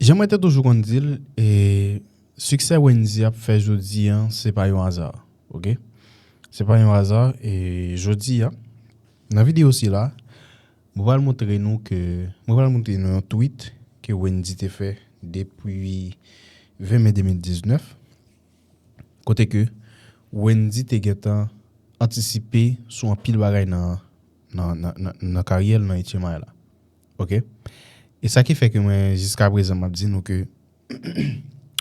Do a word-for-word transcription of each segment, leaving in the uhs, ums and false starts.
Jan mwen te toujou konn di l, e, siksè Wendyy ap fè jodi a, se pa yon aza, oke? Se pa yon aza, e jodi a, nan videyo sila, mwen pral montre nou ke, mwen pral montre nou yon tweet ke Wendyy te fè depi ven me de mil diznèf, kote ke Wendyy te gentan antisipe sou anpil bagay nan, nan, nan, nan, nan karyè l nan H M I la. Oke? E sa ki fè ke mwen, jiska prezan, m ap di nou ke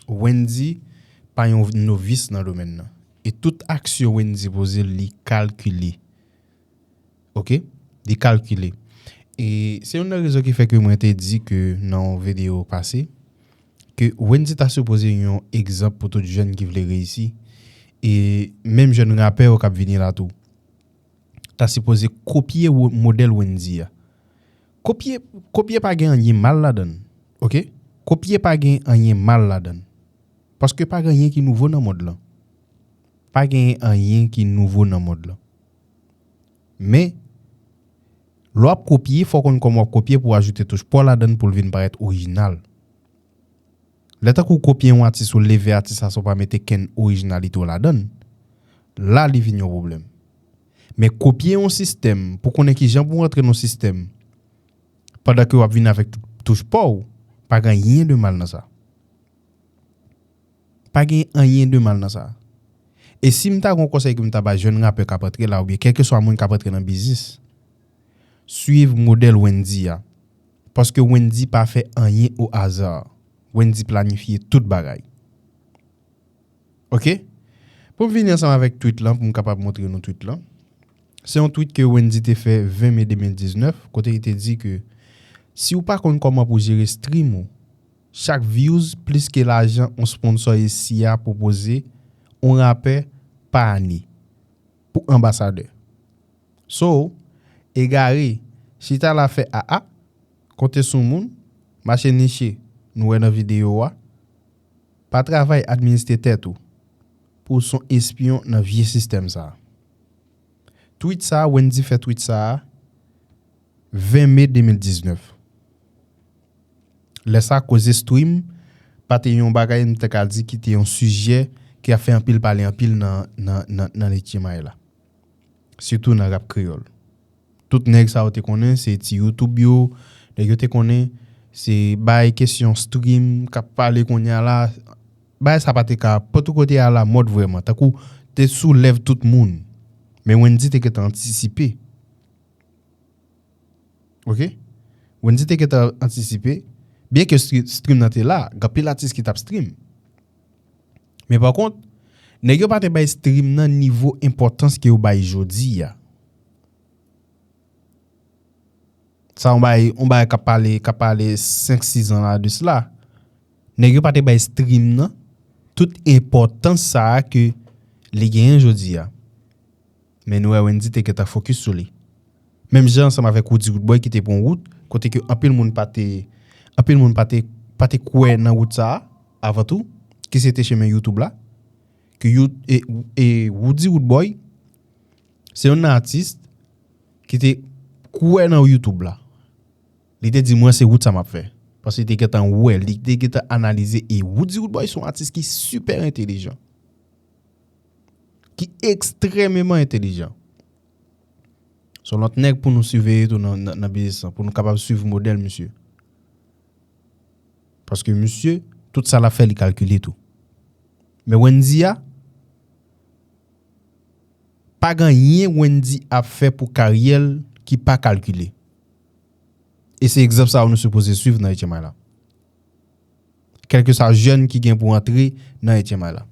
Wendyy pa yon novis nan domèn nan. E tout aksyon Wendyy poze, li kalkile. Oke? Li kalkile. E se youn nan rezon ki fè ke mwen te di ke nan yon videyo pase, ke Wendyy ta sipoze yon egzanp pou tout jèn ki vle reyisi. E menm jèn rapè yo k ap vini la tou. Ta sipoze kopye wo-, modèl Wendyy a. Kopye, kopye pa gen anyen mal ladan l. Oke? Kopye pa gen anyen mal ladan l. Paske pa gen anyen ki nouvo nan mond lan. Pa gen anyen ki nouvo nan mond lan. Men, lè w ap kopye, fò w konn kòman w ap kopye pou w ajoute touch pa w ladan l pou l vin parèt orijinal. Lè tankou w kopye yon atis, ou leve atis la san w pa mete kenn orijinalite w ladan l, la li vin yon pwoblèm. Men kopye yon sistèm, pou konnen kijan pou w rantre nan yon sistèm, pandan ke w ap vin avèk touch pa w, pa gen anyen de mal nan sa. Pa gen anyen de mal nan sa. E si m ta gen yon konsèy ke m ta bay jèn rapè k ap antre la, oubyen kèlkeswa moun k ap antre nan biznis, swiv modèl Wendyy a. Paske Wendyy pa fè anyen o aza. Wendyy planifye tout bagay. Oke? Pou m vini ansanm avèk tweet lan, pou m kapab montre nou tweet lan. Se yon tweet ke Wendyy te fè ven me de mil diznèf, kote li te di ke si w pa konn kòman pou jere stream ou, chak views plis ke lajan yon sponsor isi a pwopoze yon rapè pa ane pou anbasadè. So, egare, chita la fè aa, konte sou moun, mache niche, nou wè nan videyo a, pa travay administre tèt ou, pou w s on espyon nan vye sistèm sa a. Tweet sa a, Wendyy fè tweet sa a, ven me de mil diznèf. Lè sa, koze stream pa te yon bagay, m te ka di, ki te yon sijè ki ap fè anpil pale anpil nan, nan, nan, nan H M I la. Sitou nan rap kreyòl. Tout nèg sa yo te konnen, se ti YouTube yo, nèg yo te konnen, se bay kesyon stream k ap pale kounye a la. Bagay sa pa te ka, pa t ko te alamòd vrèman. Tankou te sou lèv tout moun. Men Wendyy te gentan antisipe. Oke? Wendyy te gentan antisipe. Byen ke stre-, stream nan te la, gen anpil atis ki t ap stream. Men pa kont, nèg yo pa te bay stream nan nivo enpòtans ke yo bay jodi a. Sa yon bagay, yon bagay k ap pale, k ap pale senk, sis zan la de sila. Nèg yo pa te bay stream nan tout enpòtans sa a ke li genyen jodi a. Men nou wè Wendyy te gentan fokis sou li. Menm jan ansanm avèk Roody Roodboy ki te pran wout, kote ke anpil moun pa te, anpil moun pa te, pa te kwè nan wout sa a, avan tou, ki se te chemen YouTube la. Ke You-, e, e Roody Roodboy, se yon atis ki te kwè nan YouTube la. Li te di, "Mwen, se wout sa m ap fè." Paske li te gentan wè, li te gentan analize. E Roody Roodboy se yon atis ki sipè entelijan. Ki ekstrèmeman entelijan. Se yon lòt nèg pou nou siveye tou nan, nan, nan biznis lan, pou nou kapab swiv modèl misye. Paske misye, tout sa l ap fè, li kalkile tou. Men Wendyy a, pa gen anyen Wendyy ap fè pou karyè l ki pa kalkile. E se egzanp sa a nou sipoze swiv nan H M I la. Kèlkeswa jèn ki gen pou antre nan H M I la.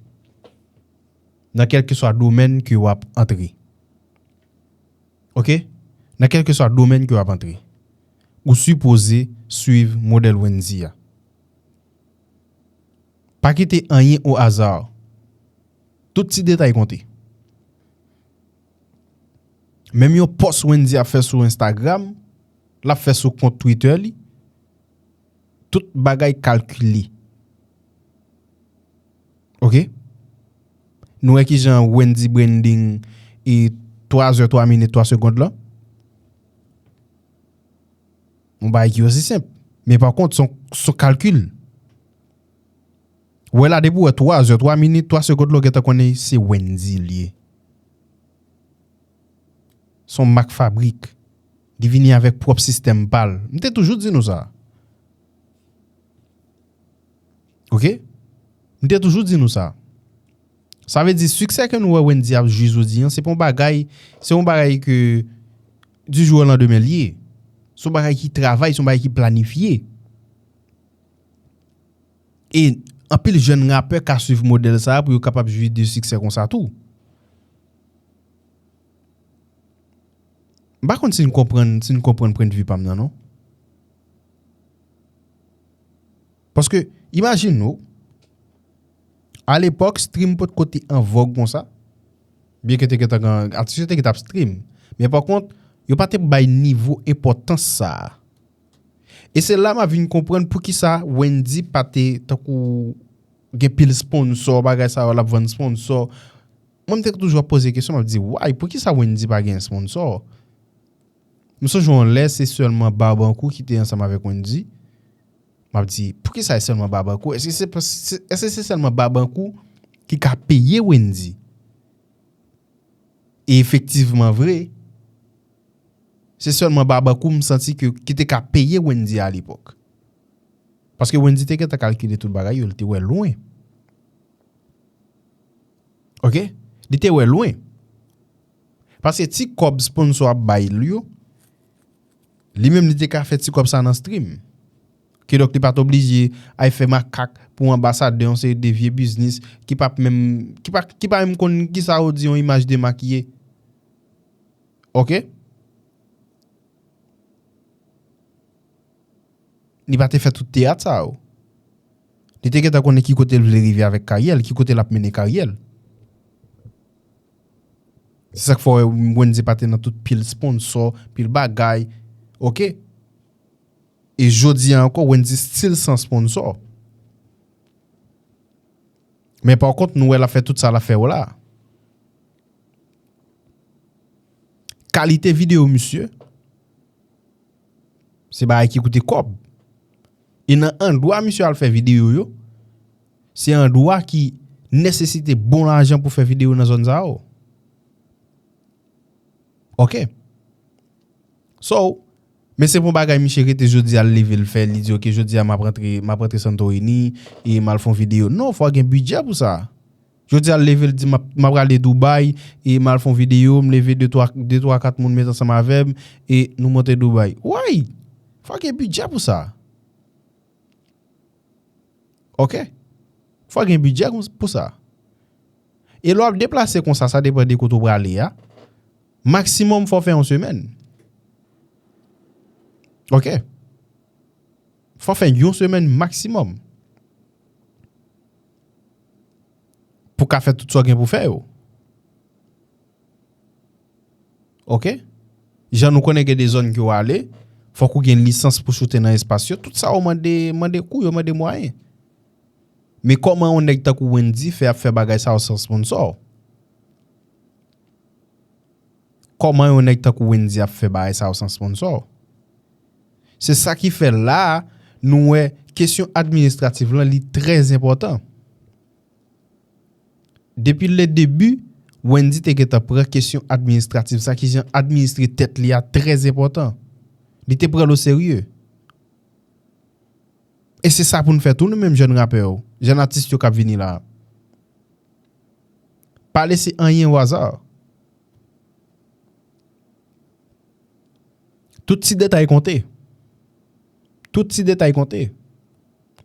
Nan kèlkeswa domèn ke w ap antre. Oke? Nan kèlkeswa domèn ke w ap antre. Ou sipoze swiv modèl Wendyy a. Pa kite anyen o aza. Tout ti detay konte. Menm yon pòs Wendyy ap fè sou Instagram, l ap fè sou kont Twitter li, tout bagay kalkile. Oke? Nou wè kijan Wendyy branding e twa zè, twa minit, twa segond lan. Yon bagay ki osi senp. Men pa kont, se yon, se yon kalkil. Ou wè la, depi ou wè twa zè, twa minit, twa segonn, la w gentan konnen se Wendyy li ye. Se yon mak fabrik. Li vini avèk pwòp sistèm pa l. M te toujou di nou sa. Oke? M te toujou di nou sa. Sa vle di, siksè ke nou wè Wendyy ap jwi jodi a, se pa yon bagay, se yon bagay ke du jour au lendemain li ye. Se yon bagay ki travay, se yon bagay ki planifye. E anpil jèn rapè ka swiv modèl sa a pou yo kapab jwi de siksè konsa tou. M pa konn si n konprann, si n konprann pwennvi pa m nan, non. Paske, imajine w, alepòk, stream potko te an vòg konsa. Byenke te gentan gen atis yo te gentan ap stream. Men pa kont, yo pa te bay nivo enpòtans sa a. E se la m ap vin konprann poukisa Wendyy pa te tankou gen pil sponsò, bagay sa yo, l ap vann sponsò. Mwen, m te toujou ap poze kesyon, m ap di, why? Poukisa Wendyy pa gen sponsò? M sonje yon lè, se sèlman Babankou ki te ansanm avèk Wendyy. M ap di, poukisa se sèlman Babankou? Èske se, se, èske se sèlman Babankou ki ka peye Wendyy? E efektivman vre, se sèlman Babankou m santi ke, ki te ka peye Wendyy alepòk. Paske Wendyy te gentan kalkile tout bagay yo, li te wè lwen. Oke? Li te wè lwen. Paske ti kòb sponsò ap bay l yo, li menm li te ka fè ti kòb sa nan stream. Kidonk li pa t oblije al fè makak pou anbasadè yon seri de vye biznis ki p ap menm, ki pa, ki pa menm konn kisa yo di yon imaj de mak ye. Oke? Li pa te fè tout teyat sa yo. Li te gentan konnen ki kote l vle rive avèk karyè l, ki kote l ap mennen karyè l. Se sa k fè w wè Wendyy pa te nan tout pil sponsò, pil bagay. Oke? E jodi a ankò, Wendyy still san sponsò. Men pa kont, nou wè l ap fè tout sa l ap fè yo la. Kalite videyo misye, se bagay ki koute kòb. E nan andwa misye al fè videyo yo, se andwa ki nesesite bon lajan pou fè videyo nan zòn sa yo. Oke. So, men se pa yon bagay misye rete jodi a l leve l fè, li di, "Oke, jodi a m ap rantre, m ap rantre Santorini e m al fè yon videyo." Non, fò gen bidjè pou sa. Jodi a l leve l di, "M ap, m ap prale Dubai e m al fè yon videyo, m leve de, twa, de, twa, kat moun met ansanm avè m e nou monte Dubai." Why? Fò gen bidjè pou sa. Oke? Fò gen bidjè pou sa. E lè w ap deplase konsa, sa depann de kote w prale a. Maksimòm fò w fè yon semèn. Oke? Fò w fè yon semèn maksimòm. Pou w ka fè tout sa w gen pou fè yo. Oke? Jan nou konnen gen de zòn ke w ale, fòk ou gen lisans pou choute nan espas yo. Tout sa yo mande, mande kou, yo mande mwayen. Men kòman yon nèg tankou Wendyy fè ap fè bagay sa yo san sponsò? Kòman yon nèg tankou Wendyy ap fè bagay sa yo san sponsò? Se sa ki fè la a, nou wè kesyon administratif lan, li trè enpòtan. Depi le debi, Wendyy te gentan pran kesyon administratif sa, ki jan administre tèt li a trè enpòtan. Li te pran l oserye. E se sa pou n fè tou, nou menm jèn rapè yo, jèn atis yo k ap vini la. Pa lese anyen o aza. Tout ti detay konte. Tout ti detay konte.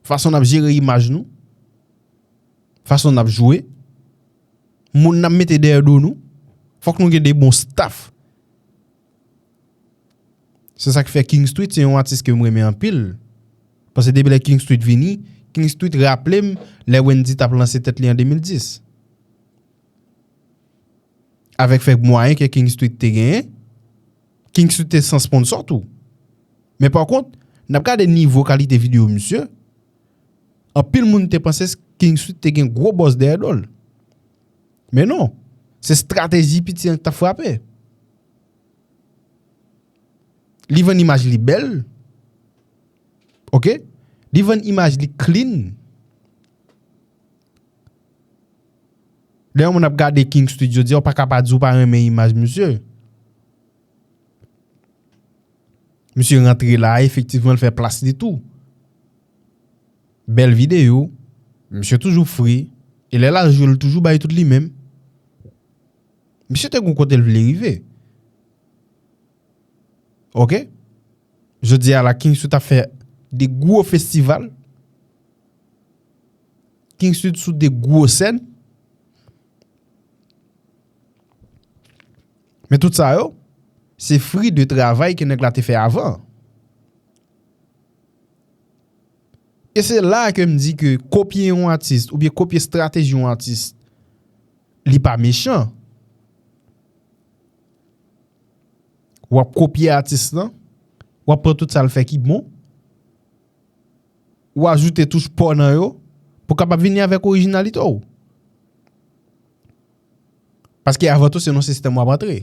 Fason n ap jere imaj nou. Fason n ap jwe. Moun n ap mete dèyè do nou. Fòk nou gen de bon staff. Se sa k fè King Street se yon atis ke m renmen anpil. Paske depi lè King Street vini, King Street raple m lè Wendyy t ap lanse tèt li an de mil dis. Avèk fèk mwayen ke King Street te genyen, King Street te san sponsò tou. Men pa kont, n ap gade nivo kalite videyo misye, anpil moun te panse King Street te gen gwo bòs dèyè do l. Men non, se estrateji piti an k t ap frape. Li vann imaj li bèl. Oke? Li vann imaj li clean. Lè yon moun ap gade King Street jodi a, ou pa ka pa di ou pa renmen imaj misye. Misye rantre la, efektivman, l fè plas li tou. Bèl videyo. Misye toujou fre. E lè l al jwe, l toujou bay tout li menm. Misye te gon kote l vle rive. Oke? Jodi a la, King Street ap fè de gwo festival. King Street sou de gwo sèn. Men tout sa yo, se fri de travay ke nèg la te fè avan. E se la ke m di ke kopye yon atis oubyen kopye estrateji yon atis, li pa mechan. W ap kopye atis lan, w ap pran tout sa l fè ki bon, ou ajoute touch pa w nan yo, pou w kapab vini avèk orijinalite w. Paske avan tou, se nan sistèm w ap antre.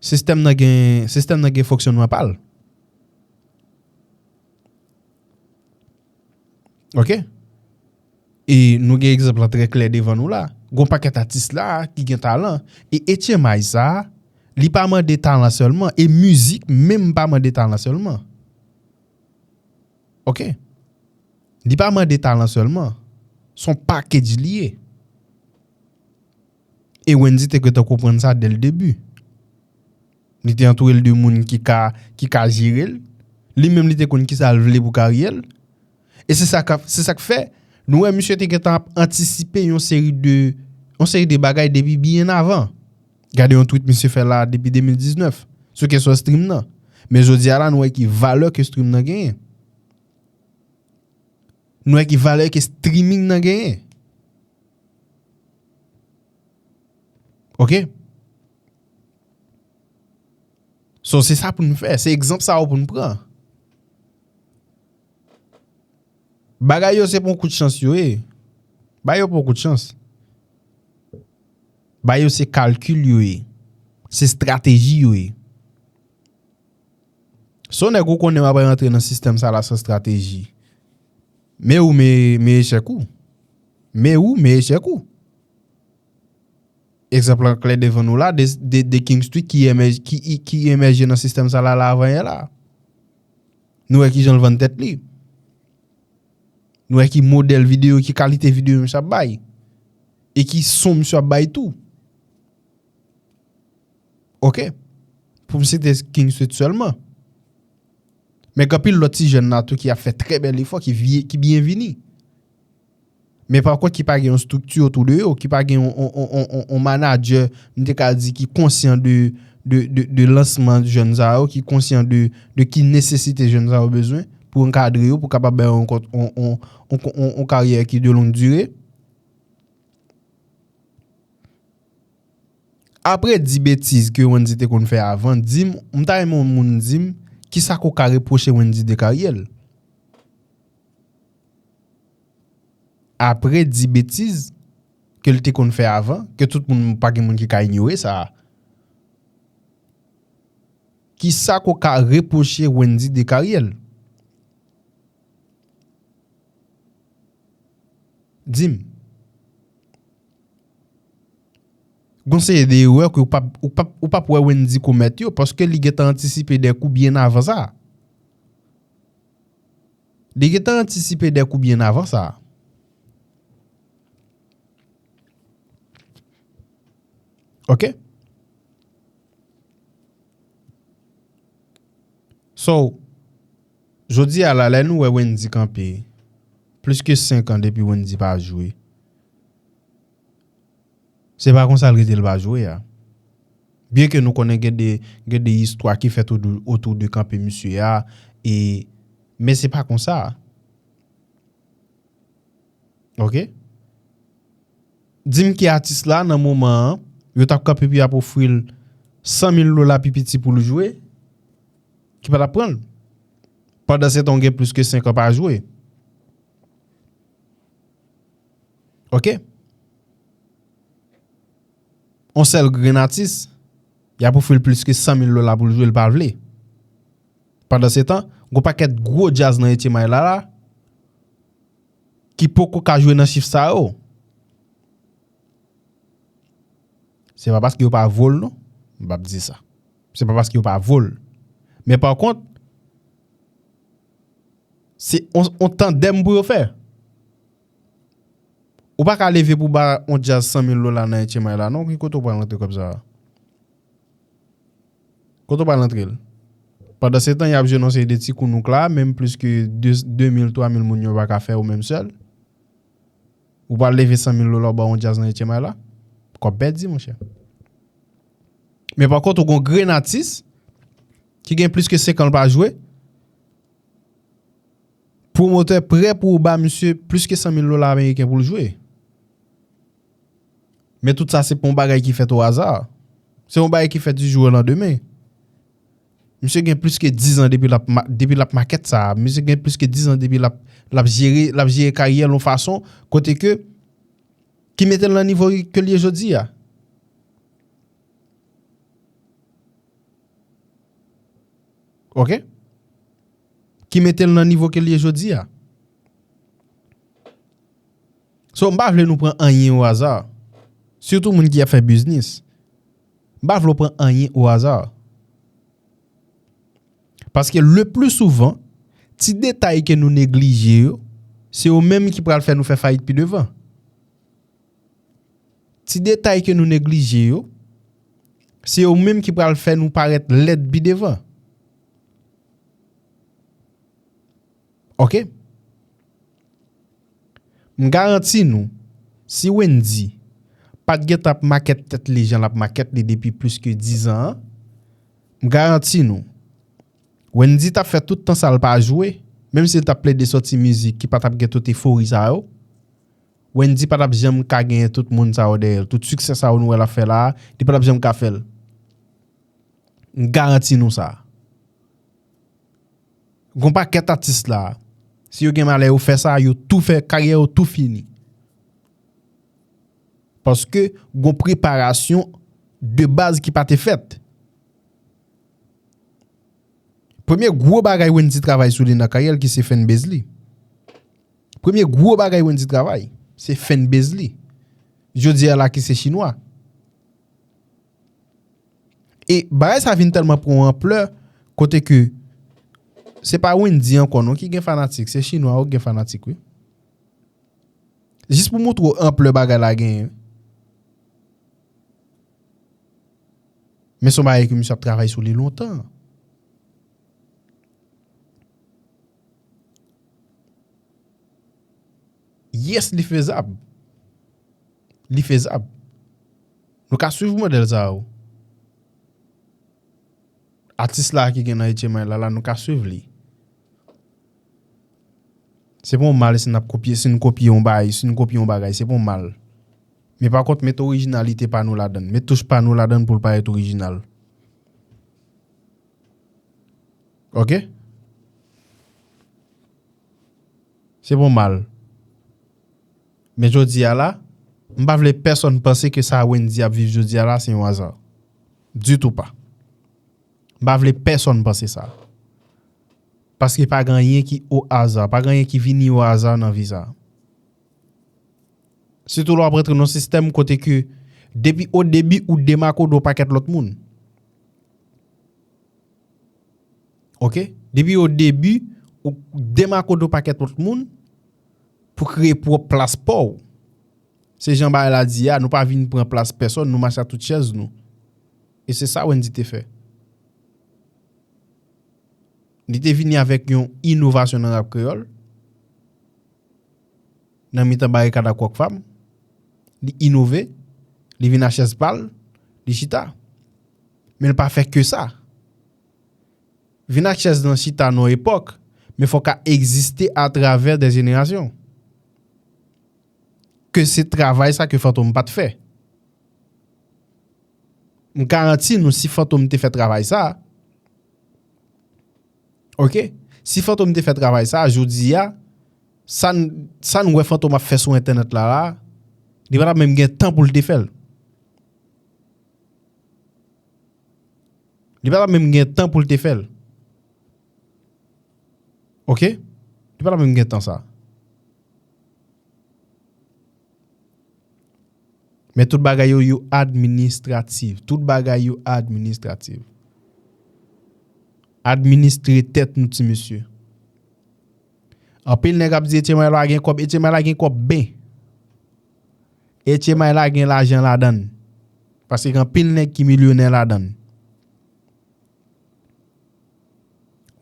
Sistèm nan gen, sistèm nan gen fonksyonman pa l. Oke? E nou gen egzanp lan trè klè devan nou la. Gon pakèt atis la ki gen talan. E H M I sa, li pa mande talan sèlman. E mizik menm pa mande talan sèlman. Oke? Li pa mande talan sèlman. Se yon package li ye. E Wendy te gentan konprann sa dè l debi. Li te antoure l de moun ki ka, ki ka jere l. Li menm li te konn kisa l vle pou karyè l. E se sa k, se sa k fè, nou wè misye te gentan ap antisipe yon seri de, yon seri de bagay depi byen avan. Gade yon tweet misye fè la depi de mil diznèf, sou kesyon stream nan. Men jodi a la, nou wè ki valè ke stream nan genyen. Nou wè ki valè ke streaming nan genyen. Oke? So, se sa pou n fè. Se egzanp sa yo pou n pran. Bagay yo se pa yon kout chans yo ye. Bagay yo pa yon kout chans. Bagay yo se kalkil yo ye. Se estrateji yo ye. Si yon nèg ou konnen w ap rantre nan sistèm sa la san estrateji, men ou, men, men echèk ou. Men ou, men echèk ou. Egzanp lan klè devan nou la, de, de, de King Street ki emèj-, ki, ki emèje nan sistèm sa la, la avan yè la. Nou wè kijan l vann tèt li. Nou wè ki modèl videyo, ki kalite videyo misye ap bay. E ki son misye ap bay tou. Oke? Pou m site King Street sèlman. Men gen anpil lòt ti jèn la tou ki ap fè trè bèl efò, ki vye, ki byen vini. Men pa kont ki pa gen yon estrikti otou de yo, ki pa gen yon, yon, yon, yon, yon, yon manadjè, m te ka di, ki konsyan de, de, de, de lansman jèn sa yo, ki konsyan de, de ki nesesite jèn sa yo bezwen pou ankadre yo, pou kapab bay yo yon, yon, yon, yon, yon, yon karyè ki de long dire. Apre di betiz ke Wendy te konn fè avan, di m, m ta renmen yon moun di m, kisa ke w ka repwoche Wendy de karyè l? Apre di betiz ke l te konn fè avan, ke tout moun, pa gen moun ki ka inyore sa. Kisa ke w ka repwoche Wendy de karyè l? Di m. Gon seri de erè ke w p ap, ou p ap, ou p ap wè Wendy komèt yo, paske li gentan antisipe de kou byen avan sa. Li gentan antisipe de kou byen avan sa. Oke? So, jodi a la, lè nou wè Wendy kanpe, plis ke senk an depi Wendy pa jwe, se pa konsa l rete l pa jwe a. Byen ke nou konnen gen de, gen de istwa ki fèt otou, otou de kanpe misye a, e, men se pa konsa. Oke? Di m ki atis la, nan moman an, yo t ap kanpe pou y ap ofri l san mil dola pi piti pou l jwe, ki pa t ap pran l. Pandan se tan, w gen plis ke senk an pa jwe. Oke? Yon sèl grenn atis, y ap ofri l plis ke san mil dola pou l jwe, l pa vle. Pandan se tan, gon pakèt gwo djaz nan H M I la, la, ki poko ka jwe nan chif sa yo. Se pa paske yo pa vo l non, m p ap di sa. Se pa paske yo pa vo l. Men pa kont, se on, on tandèm pou yo fè. Ou pa ka leve pou ba on djaz san mil dola nan H M I la non, ki kote w pral rantre kòb sa a? Kote w pral rantre l? Pandan se tan y ap jwe nan seri de ti kounouk la, menm plis ke de, de mil, twa mil moun yo pa ka fè ou menm sèl. Ou pral leve san mil dola ou ba yon djaz nan H M I la? Kòb pèdi, monchè. Men pa kont, ou gon grenn atis ki gen plis ke senk an l pa jwe, pwomotè prè pou ba misye plis ke san mil dola ameriken pou l jwe. Men tout sa se pa yon bagay ki fèt o aza. Se yon bagay ki fèt di jou o landemen. Misye gen plis ke diz an depi l ap ma-, depi l ap makèt sa. Misye gen plis ke diz an depi l ap, l ap jere, l ap jere karyè l yon fason kote ke, ki mete l nan nivo ke l ye jodi a. Oke? Ki mete l nan nivo ke l ye jodi a. So, m pa vle nou pran anyen o aza. Sitou moun ki ap fè biznis. M pa vle w pran anyen o aza. Paske le pli souvan, ti detay ke nou neglije yo, se yo menm ki pral fè nou fè fayit pi devan. Ti detay ke nou neglije yo, se yo menm ki pral fè nou parèt lèd pi devan. Oke? M garanti nou, si Wendy pa t gentan ap makèt tèt li jan l ap makèt li depi plis ke diz an an, m garanti nou, Wendy t ap fè tout tan sa l pa jwe, menm si l t ap plede sòti mizik ki pa t ap gen tout efori sa yo, Wendy pa t ap janm ka genyen tout moun sa yo dèyè l. Tout siksè sa yo nou wè l ap fè la a, li pa t ap janm ka fè l. M garanti nou sa. Gon pakèt atis la, si yo gen malè yo fè sa, yo tou fè, karyè yo tou fini. Paske gon preparasyon de baz ki pa te fèt. Premye gwo bagay Wendy travay sou li nan karyè l ki se fanbase li. Premye gwo bagay Wendy travay, se fanbase li. Jodi a la ki se chinwa. E bagay sa vin tèlman pran yon anplè, kote ke se pa Wendy ankò non ki gen fanatik, se chinwa yo ki gen fanatik, wi. Jis pou montre w anplè bagay la genyen. Men se yon bagay ke misye ap travay sou li lontan. Yes, li fezab. Li fezab. Nou ka swiv modèl sa yo. Atis la ki gen nan H M I la, la, nou ka swiv li. Se pa yon mal si n ap kopye, si n kopye yon bagay, si n kopye yon bagay, se pa yon mal. Men pa kont, met orijinalite pa nou ladann. Met touch pa nou ladann pou l parèt orijinal. Oke? Se pa yon mal. Men jodi a la, m pa vle pèsonn panse ke sa Wendy ap viv jodi a la, se yon aza. Ditou pa. M pa vle pèsonn panse sa. Paske pa gen anyen ki o aza, pa gen anyen ki vini o aza nan vi sa. Sitou lè w ap rantre nan yon sistèm kote ke depi o debi ou demake w de yon pakèt lòt moun. Oke? Depi o debi ou demake w de yon pakèt lòt moun pou kreye pwòp plas pa w. Se jan bagay la di a, nou pa vin pran plas pèsonn, nou mache a tout chèz nou. E se sa Wendy te fè. Li te vini avèk yon inovasyon nan rap kreyòl. Nan mitan barikad ak Rockfam, li inove, li vin ak chèz pa l, li chita. Men l pa fè ke sa. Vin ak chèz nan chita nan yon epòk, men fòk a egziste atravè de jenerasyon. Ke se travay sa ke Fantom pa t fè. M garanti nou si Fantom te fè travay sa, oke? Si Fantom te fè travay sa, jodi a, sa n, sa n wè Fantom ap fè sou entènèt la la, li pa t ap menm gen tan pou l te fè l. Li pa t ap menm gen tan pou l te fè l. Oke? Li pa t ap menm gen tan sa. Men tout bagay yo, yo administratif. Tout bagay yo administratif. Administre tèt nou, ti mesye. Anpil nèg ap di Etchemay la gen kòb, Etchemay la gen kòb ben. Etchemay la gen lajan ladan l. Paske gen anpil nèg ki milyonè ladan l.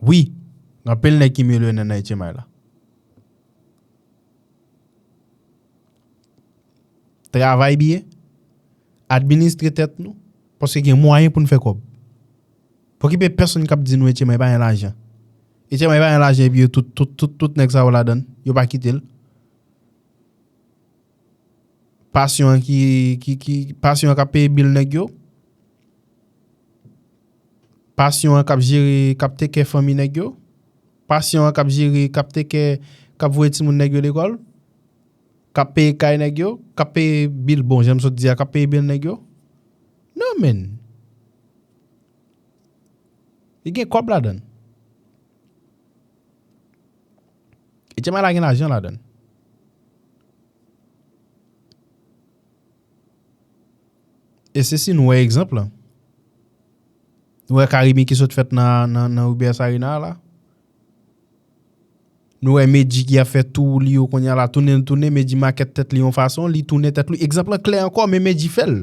Wi, gen anpil nèg ki milyonè nan Etchemay la. Travay byen, administre tèt nou, paske gen mwayen pou n fè kòb. Pa okipe pèsonn k ap di nou Etchemay pa gen lajan. Etchemay pa gen lajan epi yo tout, tout, tout, tout nèg sa yo ladan l, yo pa kite l. Pasyon an ki, ki, ki, pasyon an k ap peye bil nèg yo. Pasyon an k ap jere, k ap take care fanmi nèg yo. Pasyon an k ap jere, k ap take care, k ap voye timoun nèg yo lekòl. K ap peye kay nèg yo, k ap peye bil, bon, jan m sot di a, k ap peye bil nèg yo. Non, men. Li gen kòb ladan l. Etchemay la gen lajan ladan l. E se si nou wè egzanp lan. Nou wè Carimi ki sot fèt nan, nan, nan U B S Arena la. Nou wè Medjy ki ap fè tou li yo kounye a la, tounen l tounen, Medjy makèt tèt li yon fason, li tounen tèt li. Egzanp lan klè ankò, men Medjy fè l.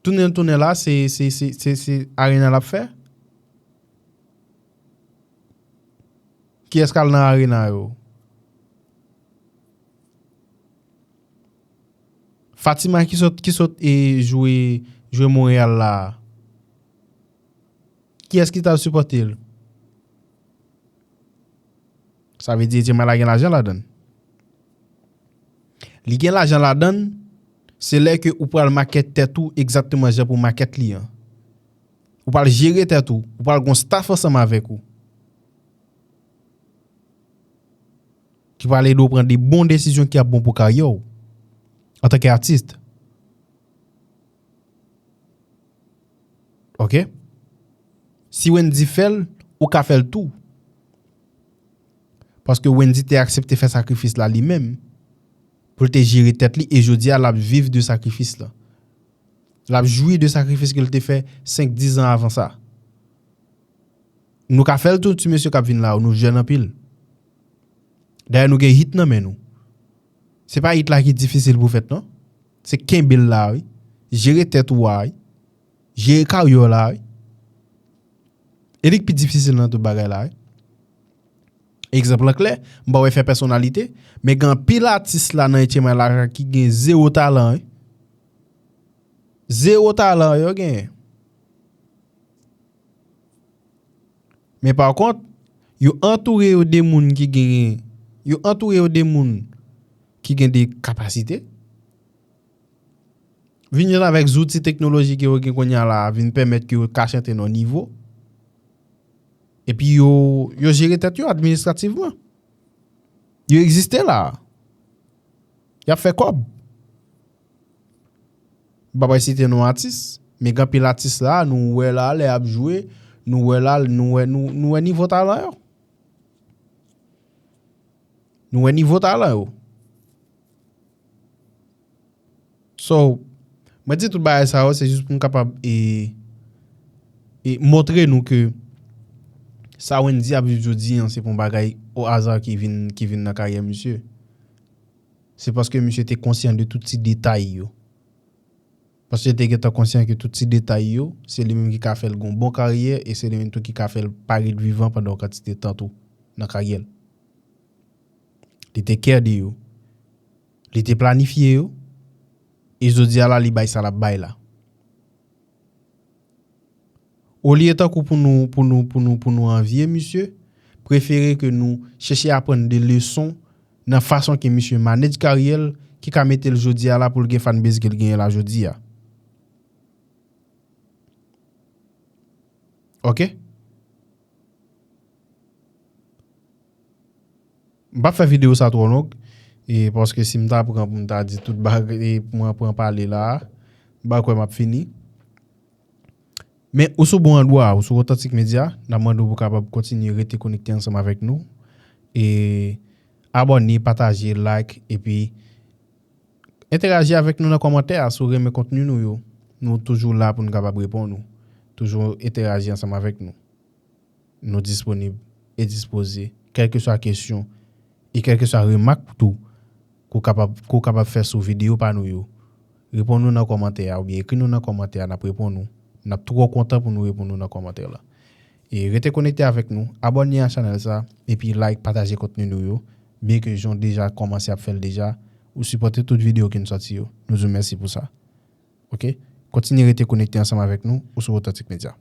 Tounen l tounen la, se, se, se, se, se Arena l ap fè. Kiyès k al nan Arena yo? Fatima ki sot, ki sot e jwe, jwe Montréal la. Kiyès ki t al sipòte l? Sa vle di Etchemay la gen lajan ladan l. Li gen lajan ladan l, se lè ke ou pral makèt tèt ou egzakteman jan pou makèt li an. Ou pral jere tèt ou, ou pral gon staff ansanm avèk ou. Ki pral ede w pran de bon desizyon ki ap bon pou karyè w antanke atis. Oke? Si Wendy fè l, ou ka fè l tou. Paske Wendy te aksepte fè sakrifis la li menm pou l te jere tèt li e jodi a l ap viv de sakrifis la. L ap jwi de sakrifis ke l te fè senk, diz an avan sa. Nou ka fè l tou, ti mesye k ap vin la yo, nou jèn anpil. Dayè nou gen hit nan men nou. Se pa hit la ki difisil pou fèt non. Se kenbe l la wi. Jere tèt ou a wi. Jere karyè w la wi. E li k pi difisil nan tout bagay la wi. Egzanp lan klè, m pa wè fè pèsonalite, men gen anpil atis la nan Etchemay la ki gen zewo talan wi. Zewo talan yo genyen. Men pa kont, yo antoure yo de moun ki genyen, yo antoure yo de moun ki gen de kapasite. Vin jwenn avèk zouti teknoloji ke yo gen kounye a la, vin pèmèt ke yo ka chante nan nivo. Epi yo, yo jere tèt yo administrativman. Yo egziste la. Y ap fè kòb. M pa pral site non atis, men gen anpil atis la, nou wè la, lè y ap jwe, nou wè la, nou wè, nou, nou wè nivo talan yo. Nou wè nivo talan yo. So, mwen di tout bagay sa yo, se jis pou m kapab e, e montre nou ke sa Wendy ap viv jodi an, se pa yon bagay o aza ki vin, ki vin nan karyè misye. Se paske misye te konsyan de tout ti detay yo. Paske li te gentan konsyan ke tout ti detay yo, se li menm ki ka fè l gen yon bon karyè e se li menm tou ki ka fè l pa ret vivan pandan yon kantite tan tou nan karyè l. Li te kè de yo. Li te planifye yo. E jodi a la, li bay sa l ap bay la. Olye tankou pou nou, pou nou, pou nou, pou nou anvye misye, prefere ke nou chèche aprann de leson nan fason ke misye manage karyè l, ki ka mete l jodi a la pou l gen fanbase ke l genyen la jodi a. Oke? M p ap fè videyo sa twò long, e paske si m ta pran pou m ta di tout bagay, e pou mwen pran pale la, m pa kwè m ap fini. Men ou sou bon andwa, ou sou Authentic Media, n ap mande w pou w kapab kontinye rete konekte ansanm avèk nou. E Abòne, pataje, like, epi enteraji avèk nou nan kòmantè a. Si w renmen kontni nou yo, nou toujou la pou nou kapab reponn ou. Toujou enteraji ansanm avèk nou. Nou disponib e dispoze, kèlkeswa kesyon e kèlkeswa remak tou ke w kapab, ke w kapab fè sou videyo pa nou yo. Reponn nou nan kòmantè a oubyen ekri nou nan kòmantè a, n ap reponn ou. N ap twò kontan pou nou reponn ou nan kòmantè la. E rete konekte avèk nou, abòne a chanèl sa, epi like, pataje kontni nou yo. Byenke Jon deja kòmanse ap fè l deja, ou sipòte tout videyo ke n sòti yo. Nou di w mèsi pou sa. Oke? Kontinye rete konekte ansanm avèk nou ou sou Authentic Media.